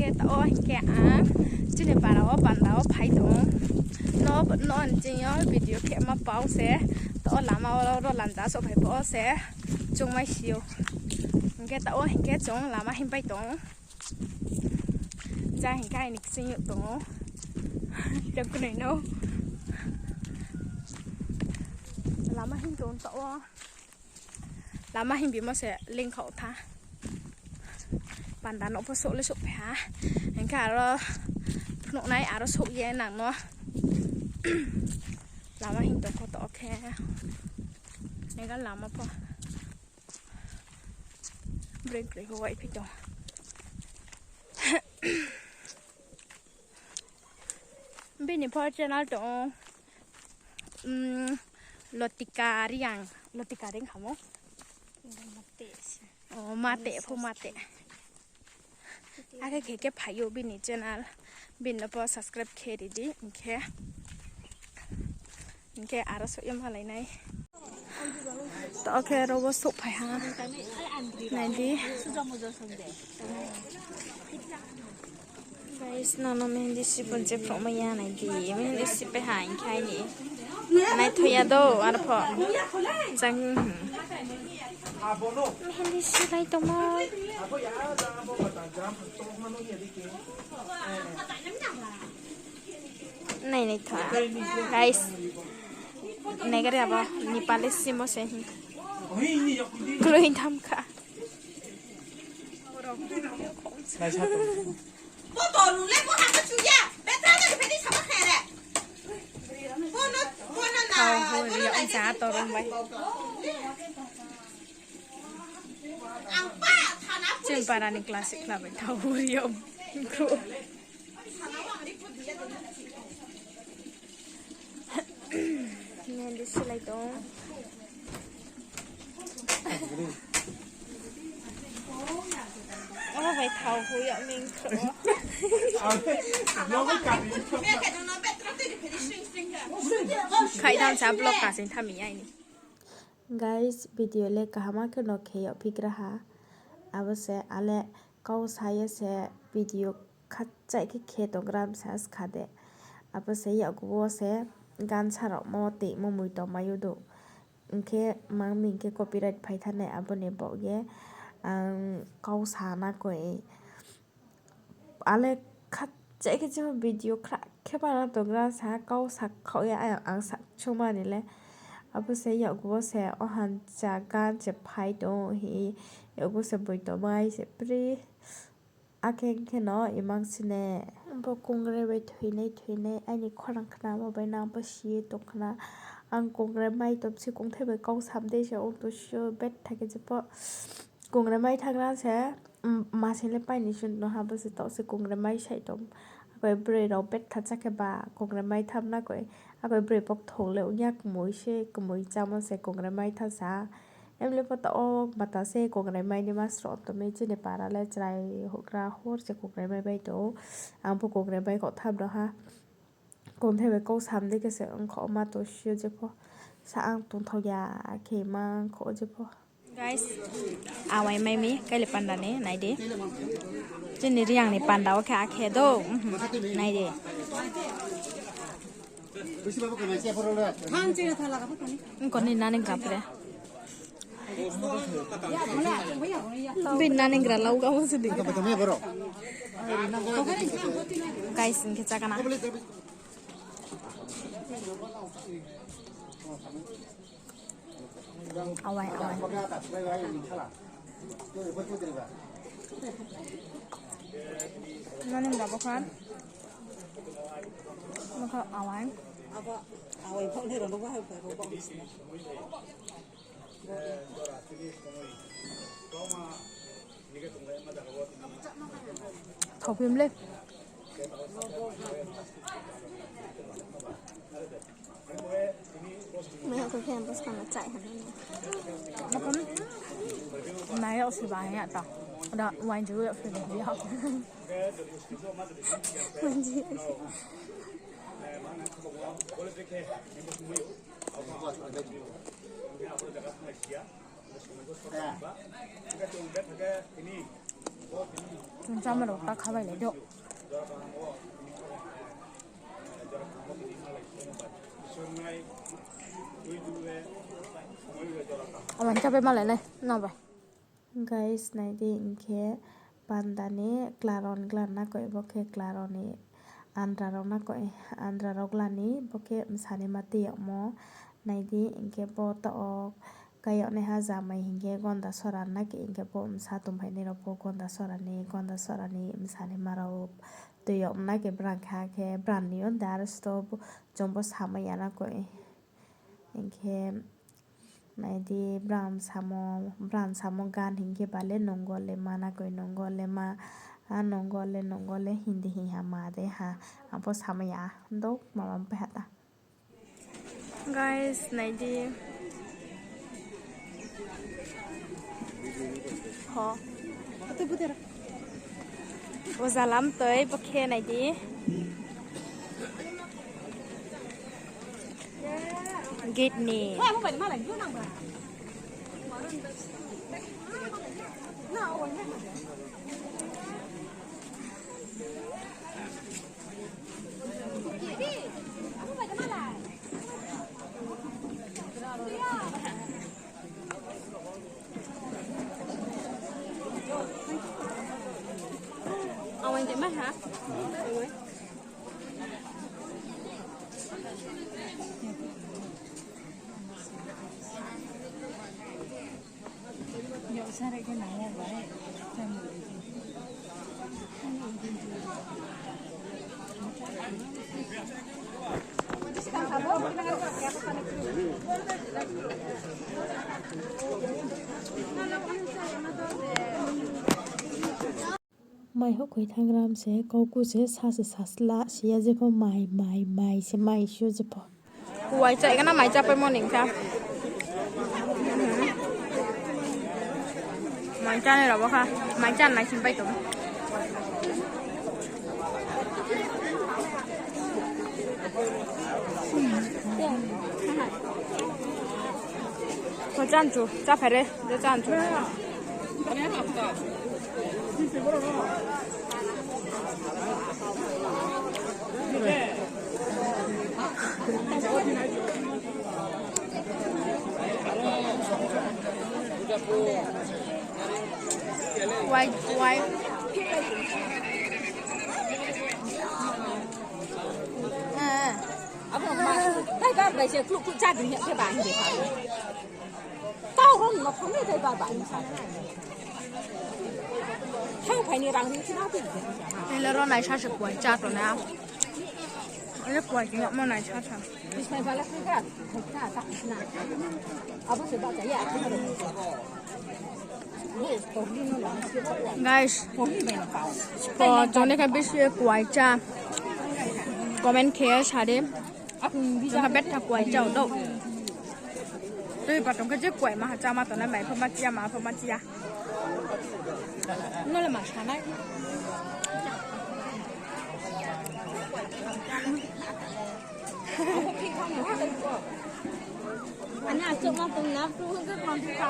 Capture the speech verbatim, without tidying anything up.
Khe to o hinkhe ang chini para o panda o phai tongo. No, no, chini o video khe ma pao se. To o lama o ro lanja so phai po se. Chwng mai sio. Hinkhe to o hinkhe chwng lama hin pai tongo. Ja hinkhe aini kising yok tongo. Jok kunui no. Lama hin tong to o. Lama himbi mo se lengkha o tha. Panda no pho sok le sok pha. Hinkhe aro phunuk nai aro sok ye nang no. Lama hin tong kho to khe. Nega lama pho. Breng breng ho wai phi tong. Bini pho channel tong. Mm, Lotika Riang, Lotika Riang hamo. Oh, mate, pho mate. Ake khe khe phaio bini channel. Bini pho subscribe khe ridi, hinkhe. Hinkhe aro sok yam halai nai. To khe robo sok phai ha. Nai di. Guys, nono mehendi sipon je phokma ya nai di. Mehendi sipai ha hinkhe aini. Nai thoya do, arpho. Jang, hmm. Mehendi silai tongmo. Nai nai tho. Guys. Nai gari abo Nepali simo se. Kloi tham kha. Thao huri ya, ong cha torong bai. Chini para ni classic khlabai thao huri ya, bro. Mehendi silai tong. Oh, bai thao huri ya, ming kro. Khai tham cha vlog kasing thami ya ini. Guys, video le kaham khe no khe yokphi gra ha. Abo se ale kau saya se video khatchai khe khe tong gra sa skha de. Abo se yago se gansa rok mo tei mo mui tong mai o do. Hinkhe mang mi hinkhe copyright phai thani aboni bok ye ang kau sana koi. Ale khatchai khe chini video khra khe mana tongra sa kau sak khao ya ayang ang sak chumani le. Abo se yago se o han cha gan se phai tong hi yago se boi tong mai se pri. Akhe khe no imang sine. Bo kongrai bai thuinai thuinai aini khorang khna ma bai nang bo siye tong khna. Ang kongrai mai tom si kongthai bai kau sam de se ong to sio bet thake je po. Kongrai mai thagra se, um, masing le paini chun no ha bo se to se kongrai mai sai tom. Akoi bwrwi rok betha cha khe ba kongrai mai tham na koi. Akoi bwrwi pok thong le wngya kwmui se kwmui chamo se kongrai mai tha sa. Emle pho to o mata se kongrai mai ni mas rok to me chini para le chwrai hokra hor se kongrai mai bai to. Ang bo kongrai mai kok tham no ha. Kongthai bai kok sam de khe se wngkha o ma to sio je pho. Sa ang tongthok ya khe ma wngkha o je pho. Guys, awai mai mi kaile panda ni nai di. Chini Riang ni panda o khe a khe do. Mhm, nai di. Wngkha ni nani gapre. Bin nani gra lau gamo se di. Guys, hinkhe chakana. Awai, awai. Nani mla bokhan? Bokha awai. Thopim le. Maya ko khe bwskang no chai hwnwi. Nai o si ba ya ta. Da wan ju ya si ya. Wan ju. Chwng chamani rok ta khabai lai do. Abang chabai malai nai, no bai. Guys, naidi hinkhe panda ni klaron glan na koi, bo khe klaron ni andra rok na koi, andra rok glani bo khe msani ma twi yokmo. Naidi hinkhe bo to ok kayoknaiha jamai hinkhe Gondasora na ki hinkhe bo msa tongphainai rok bo Gondasora ni, Gondasora ni msani ma rok twi yokna ki brang kha khe brang ni o dar stop chwng bo samaya na koi. Hinkhe naidi bram samo, bram samo gan hinkhe bale nongo le ma na koi nongo le ma, a nongo le nongo le hindi hiha ma de ha, abo samaya dok mama pai hata. Guys, naidi. Ho. Ojalam toi bokhe naidi. Gate ni. Mai hokoi thangram se, kok ku se, sa se sasla, siya jepho mai, mai, mai se, mai siyo jepho. Kuwai chai gana mai chapai mo ningkha. Mai chani rabo kha, mai chan nai sim pai tong. Ko chan chu, cha phere, de chan chu. Wai, wai. Abo ma, tai bar bai se kluk kluk cha ding he ba ni de. Tao ron no khong ni tai bar ba ni sa. Thang phai ni rang ri china ti. Tele ro nai sa se kuai cha to na. Ole kuai ki mo nai sa sa. Bismai bala kri ga. Abo se ba cha ya. Guys, po jone ka bisi kuai cha. Comment khe sade. Jongka betha kuai cha do. Tei patong khe je kuai ma cha ma to na mai pha ma chia ma pha ma chia. No le ma sanai. Ani achuk ma tong na tu ke kon tu ka.